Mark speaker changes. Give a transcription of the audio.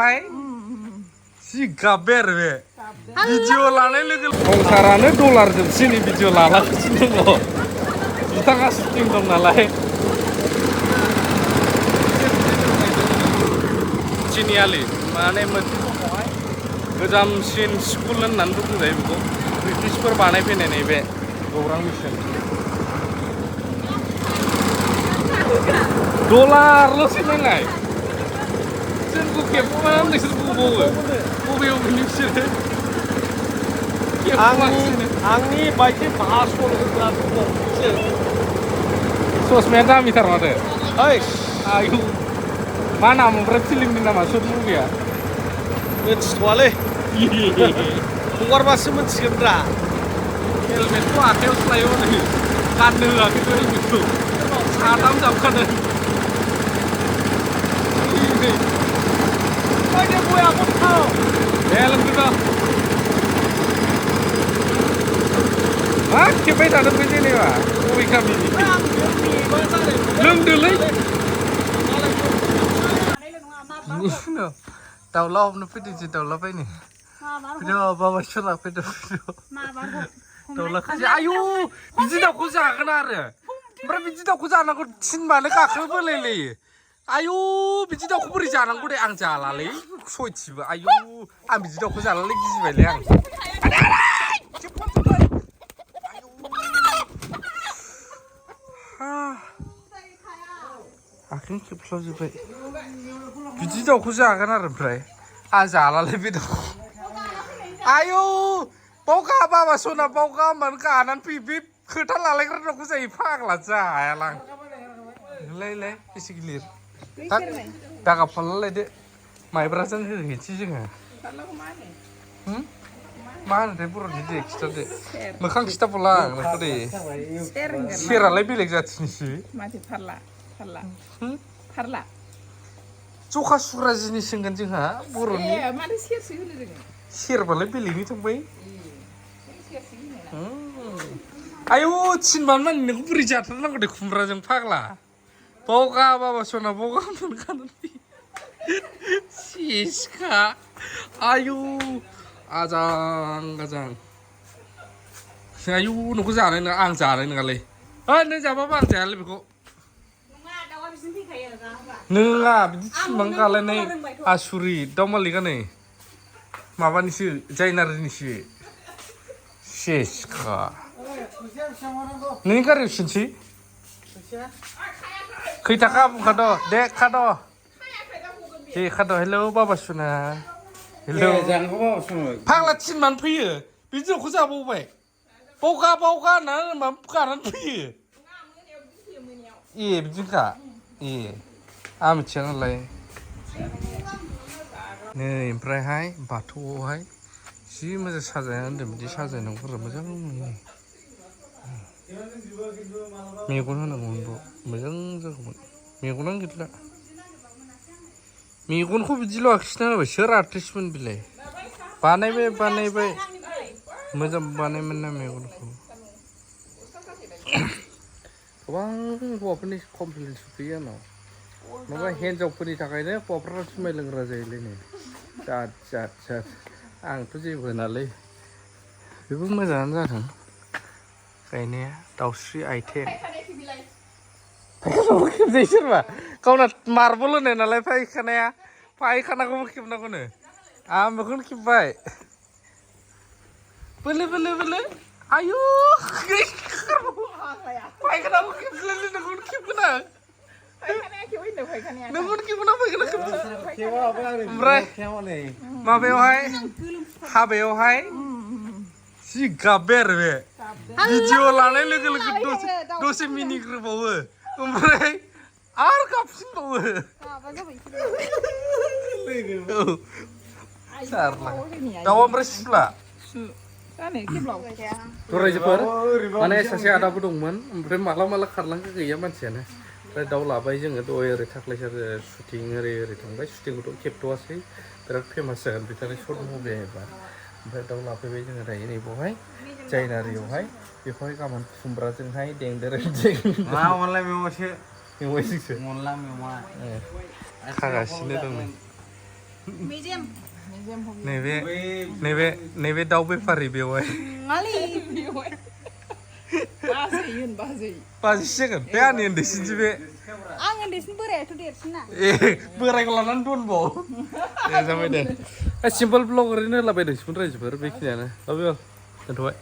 Speaker 1: Hai, si gaber be. Video lain lagi. Konsarannya dolar di sini video lala ke sini loh. Kita nggak syuting dong nalai. Sini ali, mana mesti kok? Gejamsin sekolah nanti tuh deh bu. British per mana pun ini be. Orang mission. Dolar lo sini ngai. Aku kepo nih sebuah mobil sih. Angni baiknya bahas kalau sosmed mitar mata. Ayo, mana mau film ini nama shoot movie ya?
Speaker 2: Mensuale, keluar masih mensiapra.
Speaker 1: Helmet tuh akhirnya selalu nih, kandung gitu itu. Satam jamkan nih.
Speaker 2: Ada gue aku tahu.
Speaker 1: Helm kita. Ah, kita ada di sini pak. Ui kami. Lưng dulu. Tàu lo nó phải đi tàu lo phải nè. Video bawa sholat video. Tàu lo kasi ayo. Biji dah kuza kenar. Berapa biji dah kuza nak sin balik akal boleh. Ayo, biji dah kubur jalan gue ang jalan lagi, soi ciba. Ayo, biji dah kubur jalan lagi sih beliang. Akhirnya kepala juga. Biji dah kubur jalan kan berai, ang jalan lebih dah. Ayo, pauka apa sona pauka man kanan pipip, ketan lalai kerana aku saya ipak lah cah, lang. Lele, isi gilir. Tak, tak apa lah deh. Mai berasan itu hiji juga. Mana deh pura jadi ekstra deh. Makan kita pulang, nak deh. Share lebih lagi jatuh sih.
Speaker 3: Mati parla.
Speaker 1: Cuka surah jenis senggan juga, pura ni.
Speaker 3: Iya, mana share sih ini dengan.
Speaker 1: Share lebih lagi tuh bay. Ayo, cinman mana ni aku beri jatuh, nak deh kumpulan yang pakla. Pauka apa sona pauka makan nanti. Siska, ayo, ajang. Ayo, nuku jalan ni, ang jalan ni kali. Ni siapa bang jalan lebih kok? Nengah, biji mangkal ni asuri, domali kan ni. Mama ni si, China ni si. Siska. Ni kan reaction si? Kita kamu kado, dek kado. Kado, hello Baba Suna. Hello. Panglat cinman piye. Biji aku siapa buat? Pauka na, kanan piye. Iya, biji kak. Iya. Am channel lagi. Nih, imprai hai, batu hai. Si macam saja, anda mesti saja nak kerja macam ni. Migunan nunggu, macam tu. Migunan kita. Migun ko biji lo aksana ba share artist pun bile. Panai be. Macam panai mana migun ko. Kabang ko apni confidence punya no. Maka hand job pun itakai ni, popra cuma lengra jahil ni. Cat. Ang tu je benale. Ibu macam mana? Kayaknya Dausri item. Kalau mungkin sih mah, kau nak marble ni nalai pakai kana kau mungkin nak ni. Mungkin kipai. Beli. Ayo, pakai kana mungkin beli nak kipna. Nak kipna pakai. Berai. Ma beo hai. Si gaber be. Video lain lagi dosi mini kerbawa. Umrai, kapsin bawa. Sarlah. Tahu meres pula.
Speaker 3: Sana kiblau.
Speaker 1: Turai jepar. Mana sesi ada budungman. Umrai malah karlang ke ya manusia. Tahu lah apa aja nggak tuh air tak leher shooting air tanggai shooting itu keptua sih. Berat famous kan. Bicara short movie apa. Umrai tahu lah apa aja nggak ada ini bohai. China rio hai. Before kaman sumbra jeng hai deng dereng.
Speaker 2: Online memang sih.
Speaker 1: Yang wes sih.
Speaker 2: Online memang.
Speaker 1: Kagak sini dong.
Speaker 4: Medium
Speaker 1: नैबे दाउ बेफारि बेवहाय
Speaker 4: मालि
Speaker 3: बेवहाय बाजै होन बाजै
Speaker 1: बाजिसो जागोन बे आंनि उन्दैसिनसो बे
Speaker 4: आं उन्दैसिन बोरायाथ' देरसिन ना
Speaker 1: ए बोरायखौ लानानै दोनबाव दे जाबाय दे सिम्पोल ब्लग ओरैनो होलाबायदों सिम्पोल रायजोफोर बेखिनियानो दोनथ'बाय